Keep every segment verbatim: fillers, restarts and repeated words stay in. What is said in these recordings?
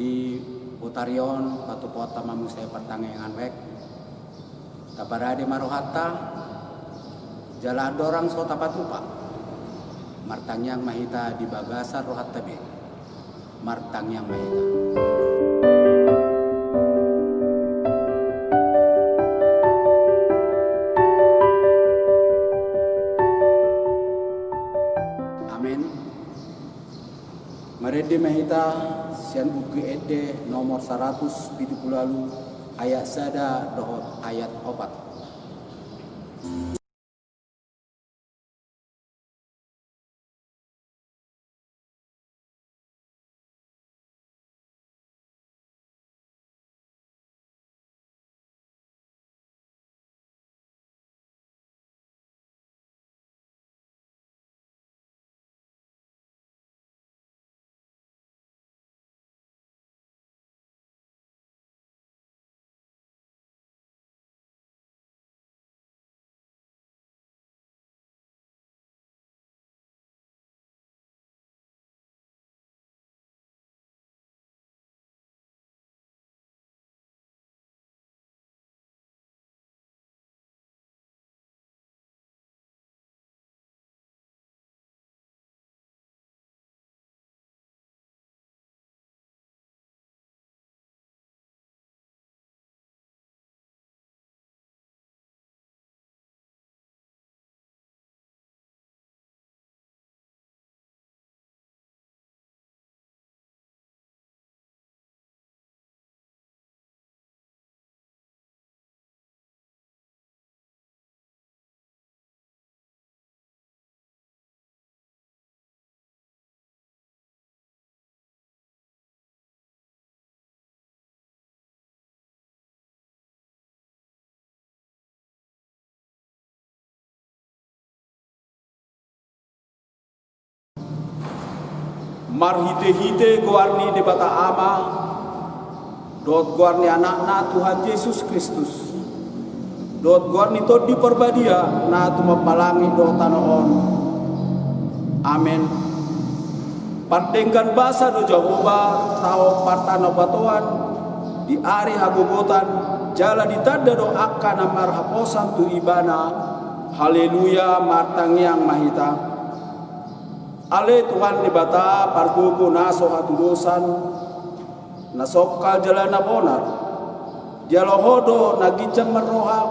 Di botari on, patupaonta ma muse partangiangan, baen taparade ma rohanta, jala andorang so tapatupa, martangiang ma hita di bagasan rohanta be. Martangiang ma hita. Amen. Marende ma hita sian Buku Ende nomor saratus pitu pulu ualu, ayat sada dohot ayat opat. Marhitehite goar ni Debata Ama, dohot goar ni Anakna Tuhan Jesus Kristus, dohot goar ni Tondi Parbadia na tumompa langit dohot tano on. Amen. Pardenggan basa do Jahowa sahat partanobatoan di ari hagogotan, jala ditanda do angka na marhaposan tu Ibana. Haleluya, martangiang ma hita. Ale Tuhan Debata, pargogo na so hatudosan, na songkal jala na bonar. Dialo Ho do na ginjang marroha,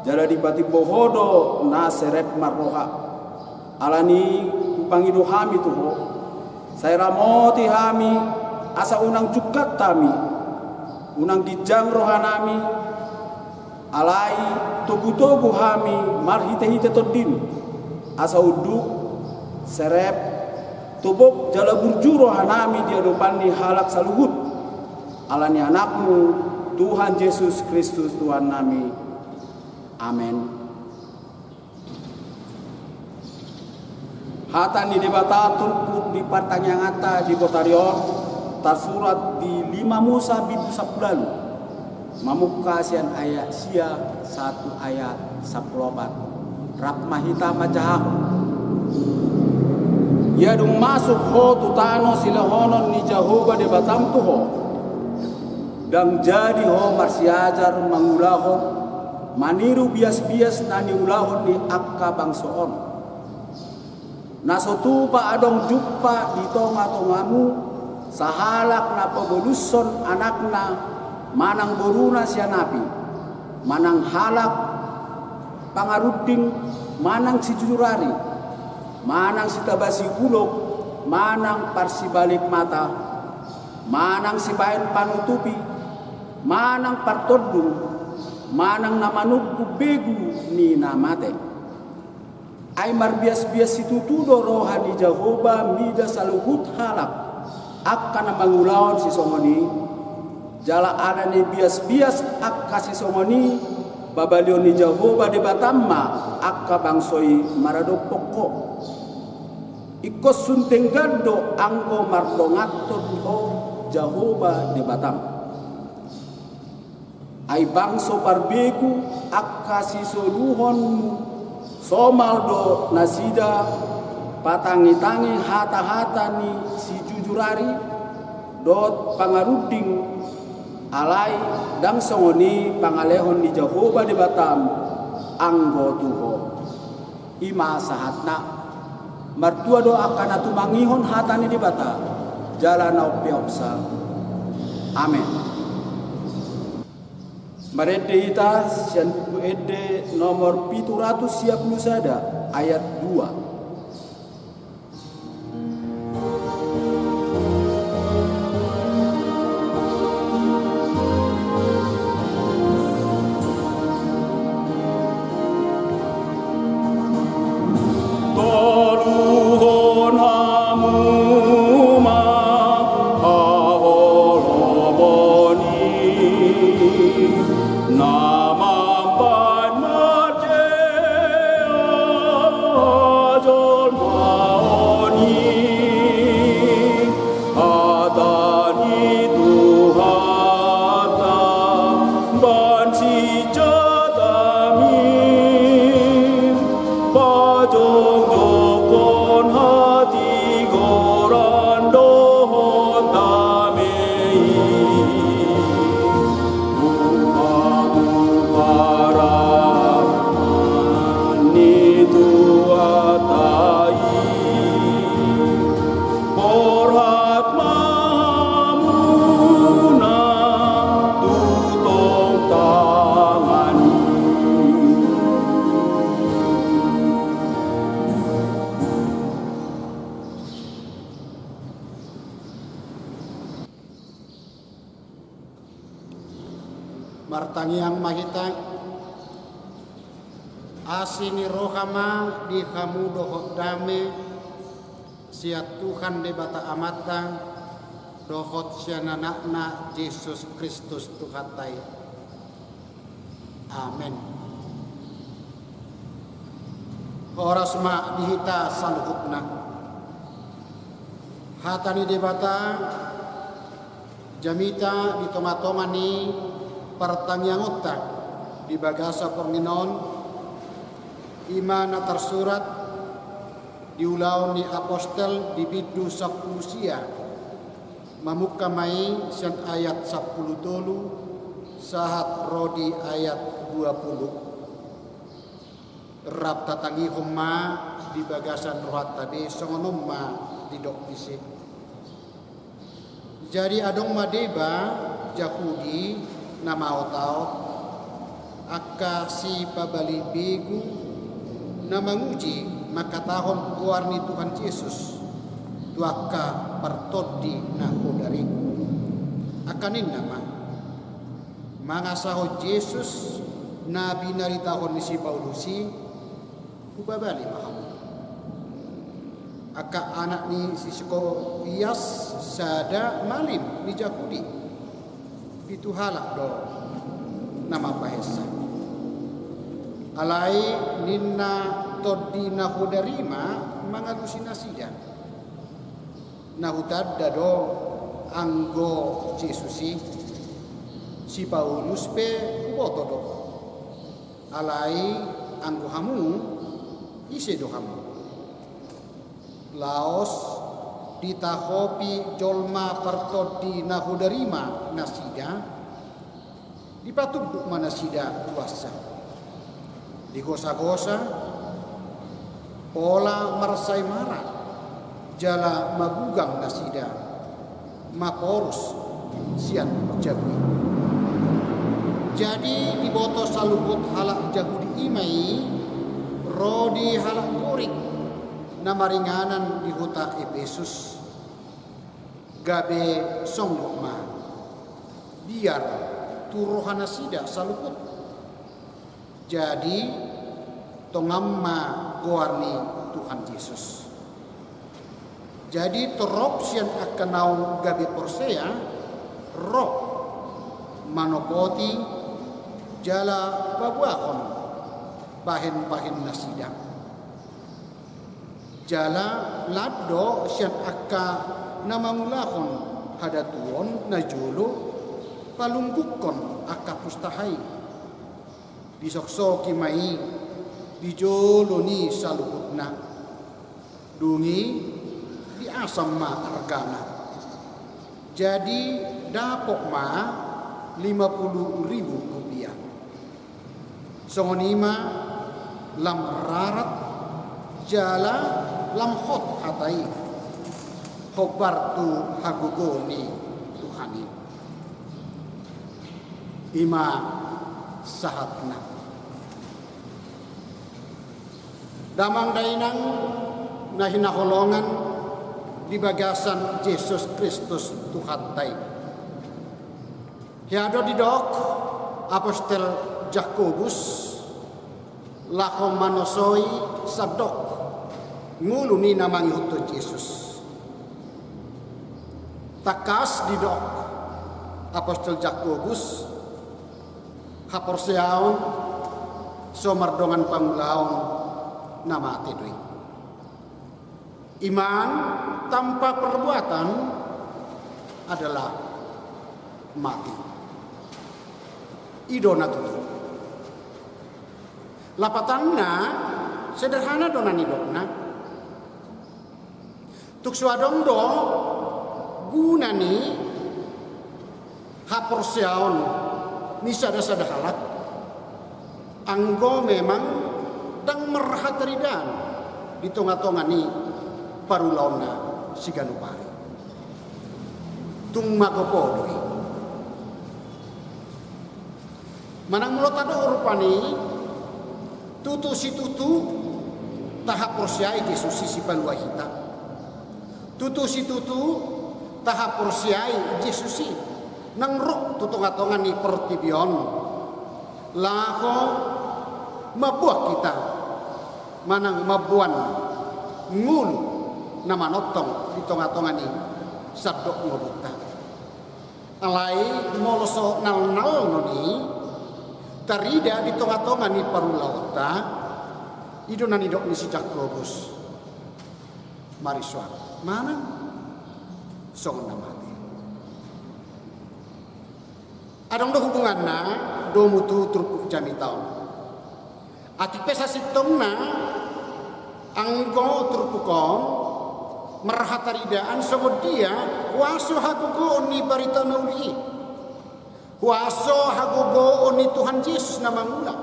jala dipatimbo Ho do na serep marroha. Alani i hupangido hami tu Ho, sai ramoti hami, asa unang jungkat hami, unang ginjang rohanami, alai togutogu hami marhitehite Tondim, asa unduk, serep, tobok jala burju rohanami di adopan ni halak saluhut. Alani Anakmu, Tuhan Jesus Kristus Tuhannami. Amen. Hata ni Debata turpuk di partangianganta di botari on, tarsurat di lima Musa bindu sampulu ualu, mamungka sian ayat sia sahat tu ayat sampulu opat. Rap ma hita manjahahon. Ia dung masuk ho tu tano silehonon ni Jahowa Debatam tu ho, ndang jadi ho marsiajar mangulahon, maniru biasbias na niulahon ni angka bangso on. Na so tupa adong jumpa di tongatongamu sahalak na pabolushon anakna manang boruna sian api, manang halak pangarunding, manang sijujur ari, manang sitabasi ulok, manang parsibalik mata, manang sibahen panutupi, manang partondung, manang na manungkun begu ni na mate. Ai marbiasbias situtu do roha ni Jahowa mida saluhut halak angka na mangulahon sisongon i. Jala ala ni biasbias angka sisongon i, pabalihon ni Jahowa Debatam ma angka bangso i maradophon ho. Ingkon sun denggan do anggo mardonganhon ho Jahowa Debatam. Ai bangso parbegu angka sisoluhonmu, somal do nasida patangitangi hatahata ni sijujur ari? dohot pangarunding, alai ndang songon i pangalehon ni Jahowa Debatam anggo tu ho. I ma sahatna. Martua do angka na tumangihon hata ni Debata jala na umpeopsa. Amen. Marende hita sian Buku Ende nomor pitu ratus sia pulu sada, ayat dua. Toruhon hamu ma haholomon i, na mambahen marjea jolma on i. Hata ni Tuhanta bahen sinjatami, pajongjongkon hatigoran dohot dame i. Upa tu parrohatan ni Tuhanta i. Borhat ma hamuna tu tongtangan i. Martangiang ma hita. Asi ni roha ma di hamu dohot dame sian Tuhan Debata Amanta dohot sian Anakna Jesus Kristus Tuhanta i. Amen. Horas ma di hita saluhutna. Hata ni Debata jamita di tongatonga ni partangiangonta di bagasan borngin on, i ma na tarsurat di Ulaon ni Apostel di bindu sampulu sia, mamungka ma i sian ayat sampulu tolu sahat ro di ayat dua pulu. Rap tatangihon ma di bagasan rohanta be, songon on ma didok disi. Jadi adong ma deba Jahudi na maotaot, angka sipabali begu, na manguji mangkatahon goar ni Tuhan Jesus tu angka partondi na hodar i. Angka ninna ma, mangasahon Jesus na binaritahon ni si Paulus i, hupabali ma hamu. Angka anak ni si Skoias, sada malim ni Jahudi, pitu halak do na mambahensa. Alai ninna tondi na hodar i ma mangalusi nasida. Na hutanda do anggo Jesus i, si Paulus pe huboto do. Alai anggo hamu, ise do hamu? Laos ditahopi jolma partondi na hodar i ma nasida, dipatunduk ma nasida ruansa. Digosagosa, pola marsaemara, jala mabugang nasida, maporus sian jabu i. Jadi diboto saluhut halak Jahudi i ma i, ro di halak Gorik na maringanan di huta Epesus. Gabe songgop ma, biar tu roha nasida saluhut. Jadi tongan ma goar ni Tuhan Jesus. Jadi torop sian angka naung gabe porsea ro manopoti jala paboahon bahenbahen nasida. Jala lan do sian angka na mangulahon hadatuon na jolo palungguhon angka pustaha i. Disoksoki ma i di jolo ni saluhutna. Dung i diasam ma argana. Jadi dapot ma lima pulu ribu rupiah. Songon i ma lam rarat jala lam hot hata i, hombar tu hagogoon ni Tuhan i. I ma sahatna. Damang dainang na hinaholongan di bagasan Jesus Kristus Tuhanta i. Hea do didok apostel Jakobus laho manosoi sandok ngolu ni na mangihuthon Jesus. Tangkas didok apostel Jakobus, haporseaon so mardongan pangulaon na mate do i. Iman tanpa perbuatan adalah mati. I do na tutu. Lapatanna sederhana do na nidokna. Tung so adong do guna ni haporseaon ni sada-sada halak, anggo memang ndang marhataridaan di tonga-tonga ni parulaonna siganup ari. Tung magopo do i. Manang molo tadok rupani, tutu situtu tahaporseai Jesus i sipalua hita. Tutu situtu tahaporseai Jesus i nang ro tu tonga-tonga ni portibi on, laho mamboan hita manang mamboan ngolu na manongtong di tonga-tonga ni sandok ngolunta. Alai molo so nalnal non i tarida di tonga-tonga ni parulaonta, i do na nidok ni si Jakobus. Marisoan manang songon na mate. Adong do hubunganna domu tu turpuk jamita on. Atik pe sasintongna anggo turpuk on marhataridaan songon dia huaso hagogoon ni barita na uli i. Huaso hagogoon ni Tuhan Jesus na mangula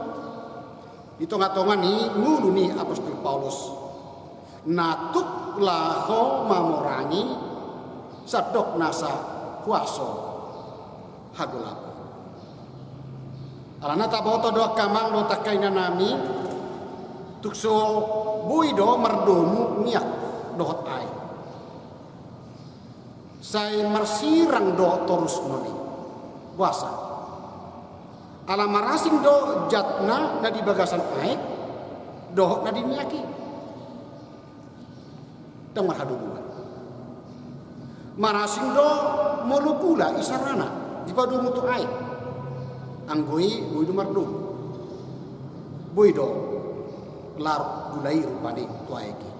di tonga-tonga ni ngolu ni apostel Paulus, na tuk laho mamorangi sandok nasa huaso hagolapon. Alana taboto do angka amang dohot angka inanami, tung so boi do mardomu miak dohot aek. Sai marsirang do torus non i. Boasa? Ala marasing do jatna na di bagasan aek dohot na di miak i. Ndang marhadomuan. Marasing do molo gula isarana dipadomu tu aek. Anggo i boi do mardomu. Boi do larut gula i rupani tu aek i.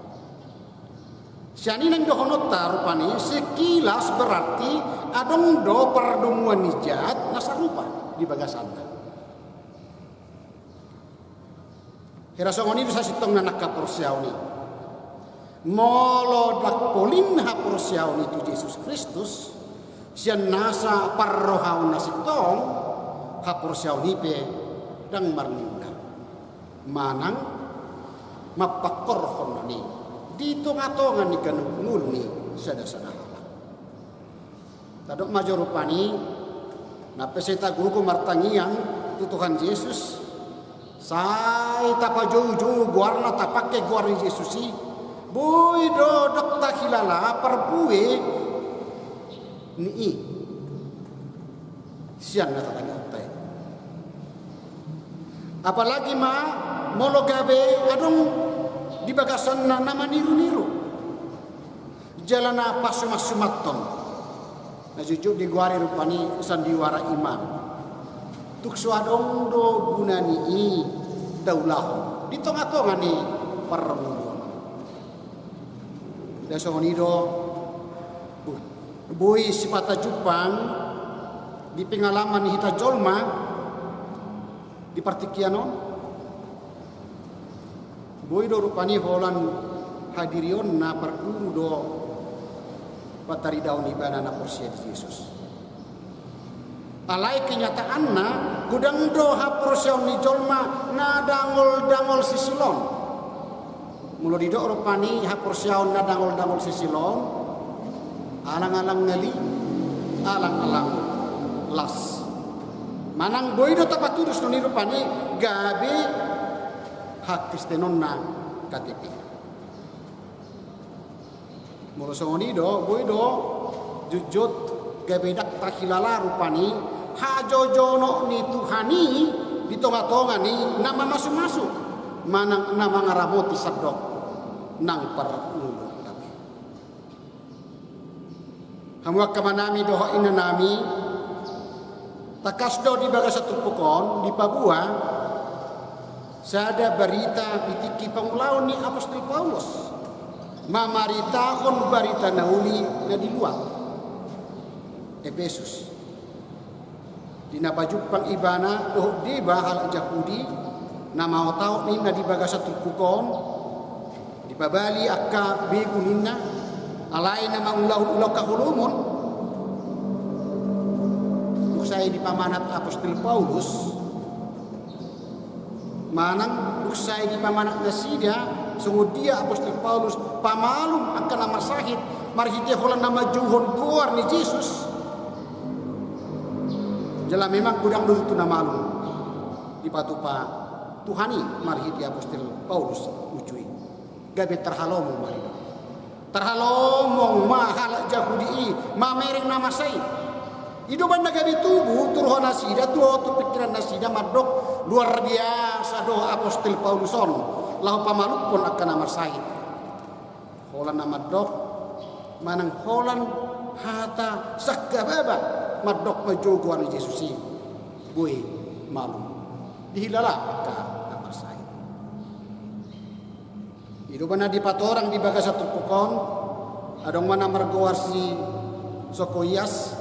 Sian i naeng dohononta rupani, sekilas berarti adong do pardomuan ni jat na sarupa di bagasanna. Hira songon i do sasintongna angka haporseaon i. Molo ndang polin haporseaon i tu Jesus Kristus sian nasa parrohaon na sintong, haporseaon i pe ndang marniula manang mampangkorhon non i di tonga-tonga ni ganup ngolu ni sada-sada halak. Tadok ma jo rupani, nang pe sai tagogo martangiang tu Tuhan Jesus, sai tapajoujou goarna, tapangke goar ni Jesus i, boi do ndang tahilala parbue ni i sian na tatangihonta i. Apalagi ma molo gabe adong di bagasanna na maniru-niru jala na pasumat-sumathon. Na jotjot digoari rupani sandiwara iman. Tung so adong do guna ni i taulahon di tonga-tonga ni parngoluon. Ndang songon i do boi sipata jumpang di pengalaman ni hita jolma di partingkian on. Boi do rupani holan hadirionna parguru do pataridahon ibana na porsea di Jesus. Alai kenyataanna, godang do haporseaon ni jolma na dangol-dangol sisilon. Molo didok rupani haporseaon na dangol-dangol sisilon, alang-alang ngali, alang-alang las. Manang boi do tapatudos do i rupani gabe hakristenonna K T P. Molo songon i do, boi do jotjot gabe ndang tahilala rupani hajojonok ni Tuhan i di tonga-tonga ni na mamasu-masu manang na mangaramoti sandok nang parngoluon. Hamu angka amanami dohot inanami, tangkas do di bagasan turpuk on dipaboa sada barita di tingki pangulaon ni apostel Paulus, mamaritahon barita na uli na di luat Epesus. Di na pajumpang ibana dohot deba halak Jahudi, na maotaot ninna di bagasan turpuk on, dipabali angka begu ninna, alai na mangulahon ulaon haholomon. Dung sai dipamanat apostel Paulus, manang dung sai dipamanat nasida songon dia apostel Paulus pamalum angka na marsahit marhite holan na manjouhon goar ni Jesus. Jala memang godang do tutu na malum dipatupa Tuhan i marhite apostel Paulus uju i. Gabe tarhalomong ma i do. Tarhalomong ma halak Jahudi i mamereng na masa i. I do umbahen na gabe tubu tu roha nasida, tu otot pikiran nasida mandok, luar biasa do apostel Paulus on laho pamalumhon angka na marsahit. Holan na mandok, manang holan hata sangkababa mandok manjou goar ni Jesus i boi malum dihilala angka na marsahit. I do umbahen na dipatorang di bagasan turpuk on, adong ma na margoar si Sokoias,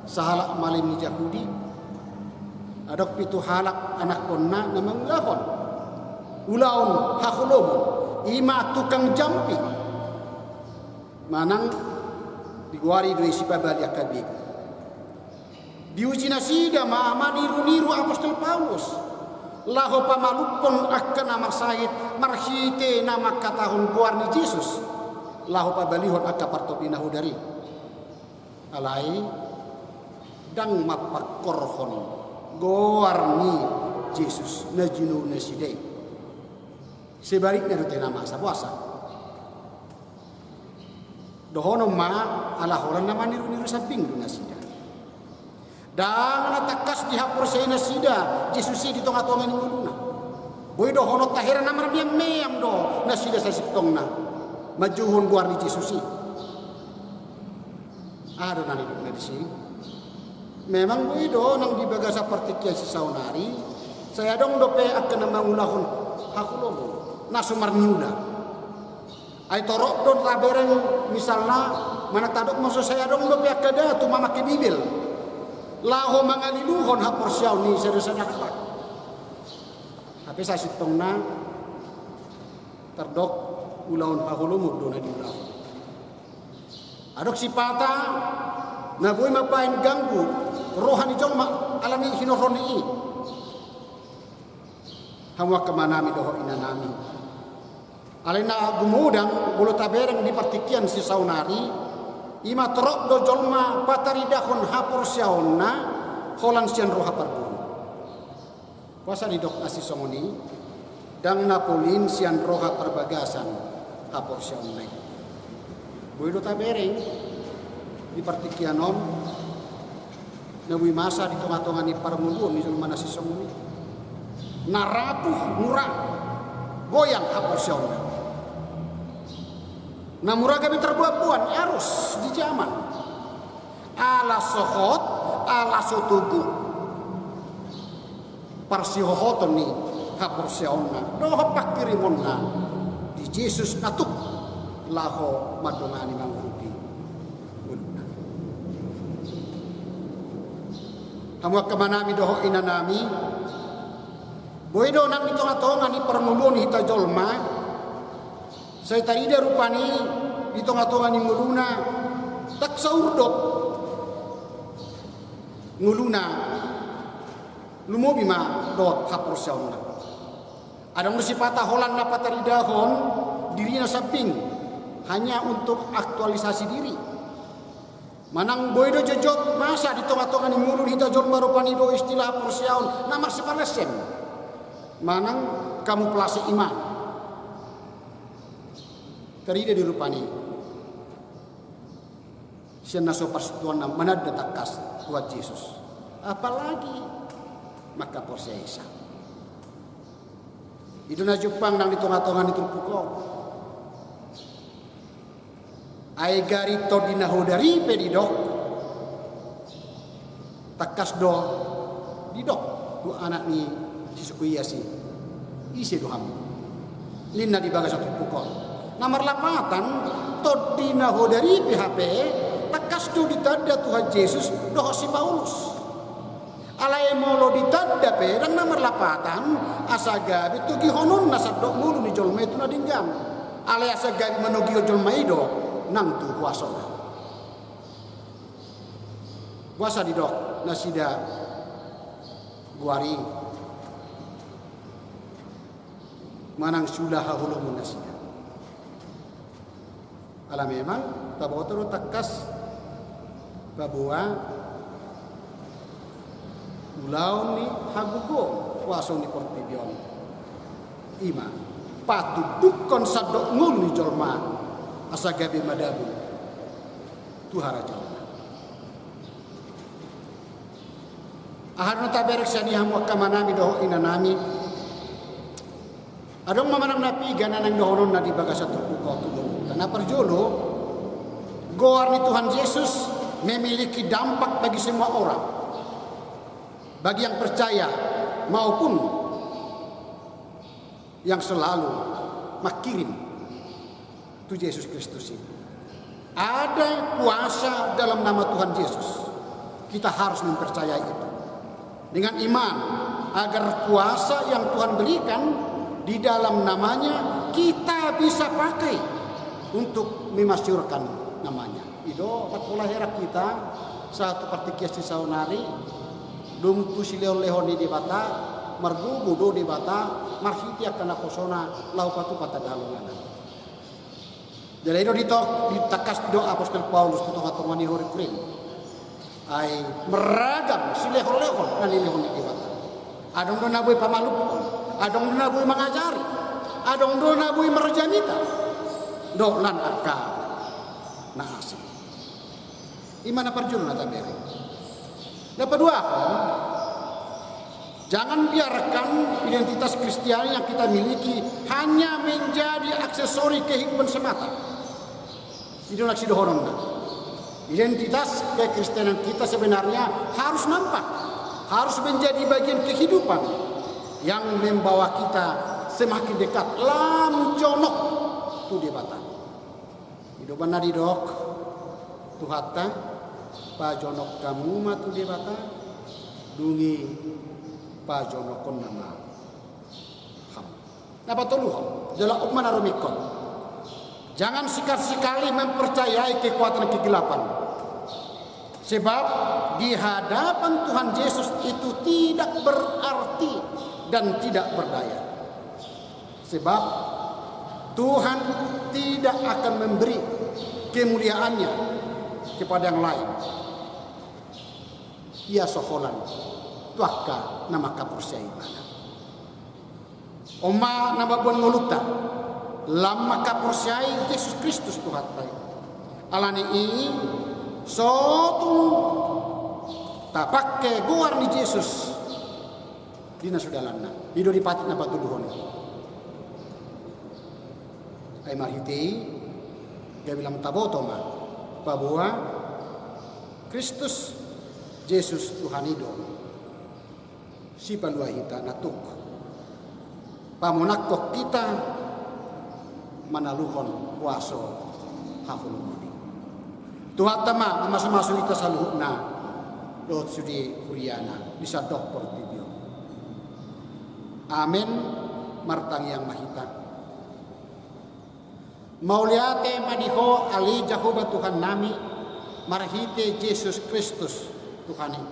sahalak malim ni Jahudi, adong pitu halak anakkonna na mangulahon ulaon haholomon, i ma tukang jampi. Manang digoari do i sipabali angka begu. Diuji nasida ma maniru-niru apostel Paulus laho pamalumhon angka na marsahit marhite na mangkatahon goar ni Jesus, laho pabalihon angka partopi na hodar i. Alai ndang mampangkorhon goar ni Jesus na jinou nasida i. Sebalikna do tena masa boasa. Dohonon ma ala holan na maniru-niru sambing do nasida. Ndang na tangkas dihaporseai nasida Jesus i di tonga-tonga ni ngoluna. Boi dohonon taheran na marmeam-meam do nasida sasintongna manjouhon goar ni Jesus i. Aha do na nidokna disi? Memang boi do nang di bagasan partingkian sisaonari sai adong dope angka na mangulahon haholomon na so marniula. Ai torop do tabereng misalna, manang tadok ma so sai adong dope angka datu mamangke Bibel laho mangaliluhon haporseaon ni sada-sada halak. Hape sasintongna tardok ulaon haholomon do na diulahon. Adong sipata na boi mambahen ganggu roha ni jolma alani hinorhon ni i. Hamu angka amanami dohot inanami, alai na gumodang molo tabereng di partingkian sisaonari, i ma torop do jolma pataridahon haporseaonna holan sian roha parboru. Boasa didok na sisongon i? Ndang na polin sian roha parbagasan haporseaonna i. Boi do tabereng di partingkian on na boi masa di tonga-tonga ni parngoluon ni jolma na sisongon i. Na rapuh mura goyang haporseaonna. Na mura gabe tarboan-boan arus di jaman. Ala so hot, ala so togu parsihohoton ni haporseaonna dohot pangkirimonna di Jesus na tuk laho mandongani mangurupi ngoluna. Hamu angka amanami dohot inanami, boi do nang di tonga-tonga ni parngoluon hita jolma sai tarida rupani di tonga-tonga ni ngoluna Ndang saur do ngoluna lumobi ma dohot haporseaonna. Adong do sipata holan na pataridahon dirina sambing hanya untuk aktualisasi diri. Manang boi do jotjot masa di tongatonga ni ngolu ni hita jolma rupani do istilah haporseaon na marsipalesem manang kamuflase iman. Tarida di rupani sian na so parsituanna mananda tangkas Tuhan Jesus. Apalagi mangkaporseai sa. I do na jumpang nang di tongatonga ni turpuk on. Ai gari tondi na hodari pe didok, tangkas do didok tu anak ni si Zakeus i, ise do hamu? Ninna di bagasan turpuk on. Na marlapatan, tondi na hodari pe hape, tangkas do ditanda Tuhan Jesus dohot si Paulus. Alai molo ditanda pe ndang na marlapatan, asa gabe togihononna sandok ngolu ni jolma i tu na denggan. Alai asa gabe manogihon jolma i do nang tu huasona. Boasa didok nasida goar i manang siula haholomon nasida? Ala memang taboto do tangkas paboa ulaon ni hagogoon huaso ni portibi on. I ma patundukkon sandok ngolu ni jolma asa gabe madabu tu harajaonna. Aha do na taberek sian i hamu angka amanami dohot inanami? Adong ma manang na piga na naeng dohononna di bagasan turpuk on tu ngolunta. Na parjolo, goar ni Tuhan Jesus memiliki dampak bagi semua orang, bagi yang percaya maupun yang selalu mangkirim tu Jesus Kristus i. Ada kuasa dalam nama Tuhan Yesus. Kita harus mempercayai itu dengan iman, agar kuasa yang Tuhan berikan di dalam namanya kita bisa pakai untuk memasyurkan namanya. I do, marpola heran hita sahat tu partingkian ni saonari, dung tu silehonlehon ni Debata, margogo do Debata marhite angka naposona laho patupahon tanda halongangan. Jala i do ditok, ditangkas do apostel Paulus tu tongatonga ni huria Korint. Ai marragam silehonlehon na nilehon ni Debata. Adong do na boi pamalumhon, adong do na boi mangajari, adong do na boi marjamita dohot lan angka na asing. I ma na parjolo na taberek. Na paduahon, jangan biarkan identitas Kristiani yang kita miliki hanya menjadi aksesori kehidupan semata. I do na sidohononna. Identitas kekristenan kita sebenarnya harus nampak, harus menjadi bagian kehidupan yang membawa kita semakin dekat, lam jonok tu Debata. I do umbahen na didok Tuhanta, pajonok hamu ma tu Debata, dung i pajonokhonna ma hamu. Na patoluhon, jala on ma na rumingkot. Jangan sekali-sekali mempercayai kekuatan kegelapan. Sebab di hadapan Tuhan Yesus itu tidak berarti dan tidak berdaya. Sebab Tuhan tidak akan memberi kemuliaannya kepada yang lain. Ia so holan tu angka na mangkaporseai ibana. On ma na mamboan ngolunta lam mangkaporseai Jesus Kristus Tuhanta i. Alani i so tung tapangke goar ni Jesus di na so dalanna. I do di patik na patoluhon i. Ai marhite i gabe lam taboto ma paboa Kristus Jesus Tuhan i do sipalua hita na tuk pamonangkon hita manaluhon huaso haholomon i. Tuhanta ma mamasumasu hita saluhutna dohot sude huriana di sandok portibi on. Amen. Martangiang ma hita. Mauliate ma di Ho ale Jahowa Tuhannami, Marhite Jesus Kristus, Tuhan i.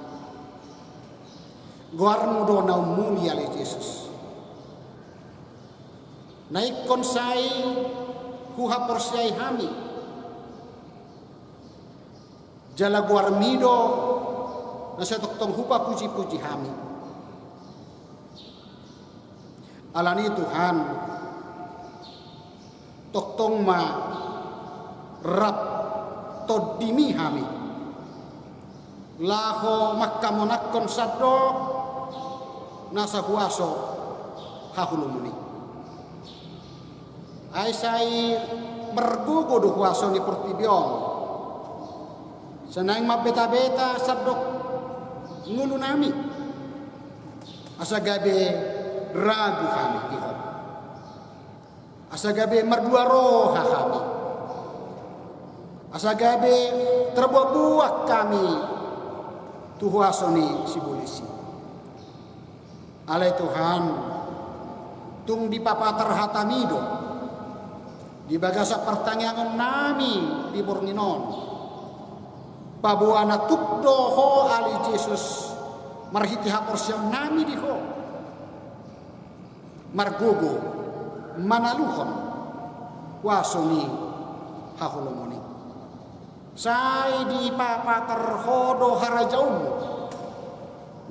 Goarmu do na ummuli ale Jesus. Na ingkon sai huhaporseai hami. Jala goarmi do na sai tongtong hupapuji-puji hami. Alani Tuhan, tongtong ma rap tondimi hami. Laho mangkamonangkon sandok nasa huaso haholomon i. Ai sai margogo do huaso ni portibi on. Sai naeng mambeta-beta sandok ngolunami. Asa gabe ragu hami di Ho. Asa gabe mardua roha hami. Asa gabe tarbuak-buak hami tu huaso ni sibolis i. Alai Tuhan, tung dipapatar hatami do di bagasan partangiangonnami di borngin on. Paboa na tuk do Ho ale Jesus marhite haporseaonnami di Ho. Margogo manaluhon huaso ni haholomon i. Sai dipapatar Ho do harajaonmu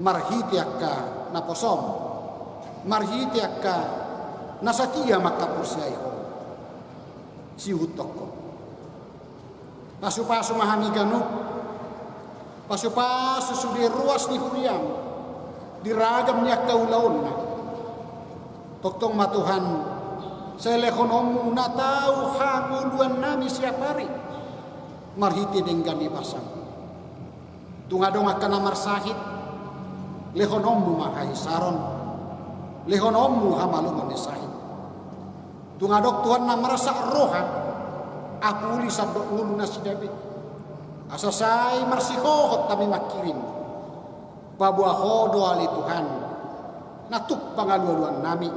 marhite angka naposom, marhite angka na satia manghaporseai Ho. Siuhutongko. Pasu-pasu ma hami ganup. Pasu-pasu sude ruas ni huriam di ragam ni angka ulaonna. Tongtong ma Tuhan, sai lehononmu na tau hangoluannami siap ari marhite denggan ni basam. Tung adong angka na marsahit, lehononmu ma hahisaron, lehononmu hamalumon ni sahit. Tung adong Tuhan na marsak roha, apuli sandok ngolu nasida be. Asa sai marsihohot hami mangkirim. Paboa Ho do ale Tuhan na tuk pangalualuannami.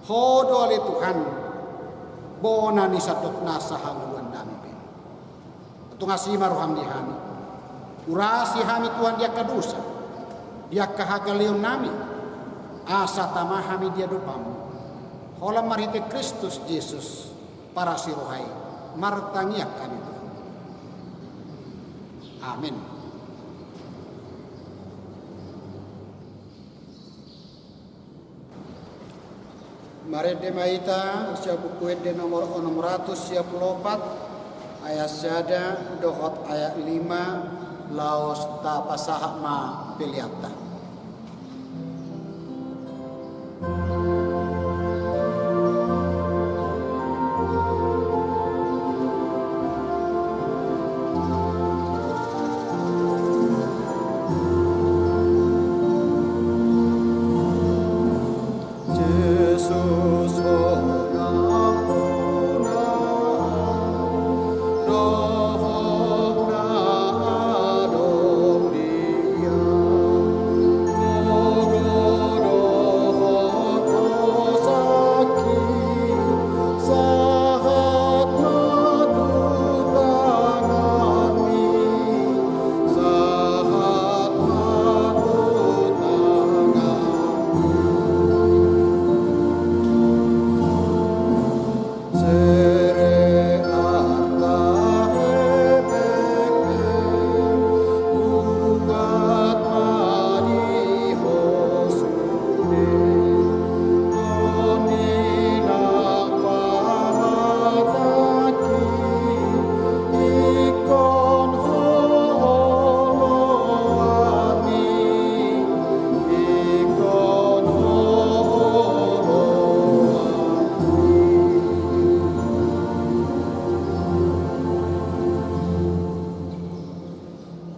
Ho do ale Tuhan bona ni sandok nasa hangoluannami be. Tung asi ma roham di hami. Urasi hami Tuhan di angka dosa, di angka hagaleonnami, asa tama hami di adopanmu. Holan marhite Kristus Jesus, parasi roha i, martangiang hami Tuhan. Amin. Marende ma hita sian Buku Ende nomor onom ratus sia pulu opat, ayat sada dohot ayat lima, laos tapasahat ma peleanta.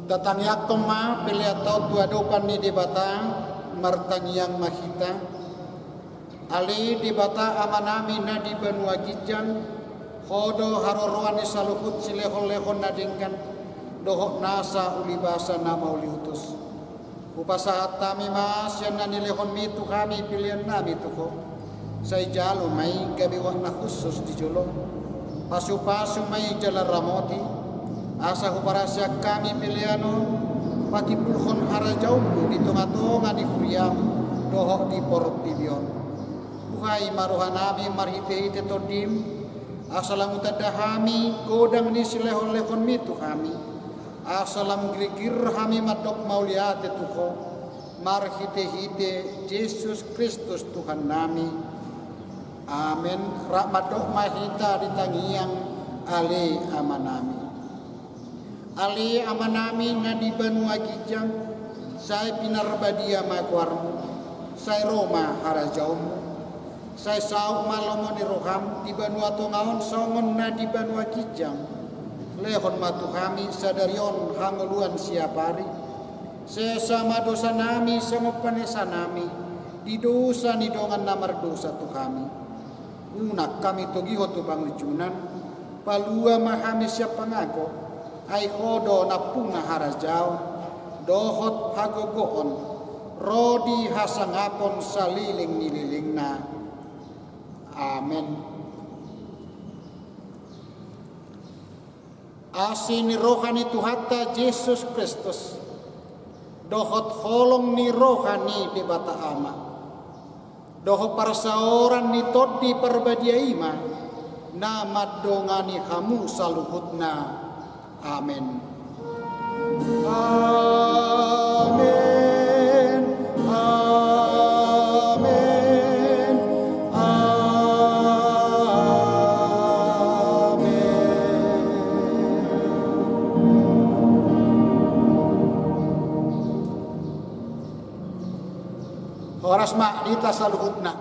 Tatangiangkon ma peleanta on tu adopan ni Debata, martangiang ma hita. Ale Debata Amanami na di banua ginjang, Ho do haroroan ni saluhut silehonlehon na denggan, dohot nasa ulibasa na mauliutus. Hupasahat hami ma sian na nilehonmi tu hami peleannami tu Ho. Sai jalo ma i gabe oat na hushus di jolom. Pasupasu ma i jala ramoti, Asa huparasian hami pelean on, patimbulhon harajaonmu di tongatonga ni huriam dohot di portibi on. Buhai ma rohanami marhitehite Tondim, asa lam hutanda hami godang ni silehonlehonmi tu hami, asa lam girgir hami mandok mauliate tu Ho, marhitehite Jesus Kristus Tuhannami. Amen. Rap mandok ma hita di tangiang Ale Amanami. Ale Amanami na di banua ginjang, sai pinarbadia ma goarmu, sai ro ma harajaonmu, sai saut ma lomo ni roham di banua tonga on songon na di banua ginjang. Lehon ma tu hami sadari on hangoluan siapari. Sesa ma dosanami songon panesanami di dosa ni dongan na mardosa tu hami. Unang hami togihon tu pangunjunan, palua ma hami sian pangago, ai Ho do nampuna harajaon, dohot hagogoon, ro di hasangapon saleleng ni lelengna. Amen. Asi ni roha ni Tuhanta Jesus Kristus, dohot holong ni roha ni Debata Ama, dohot parsaoran ni Tondi Parbadia i ma, na mandongani hamu saluhutna. Amen. Amen. Amen. Amen. Horas ma di hita saluhutna.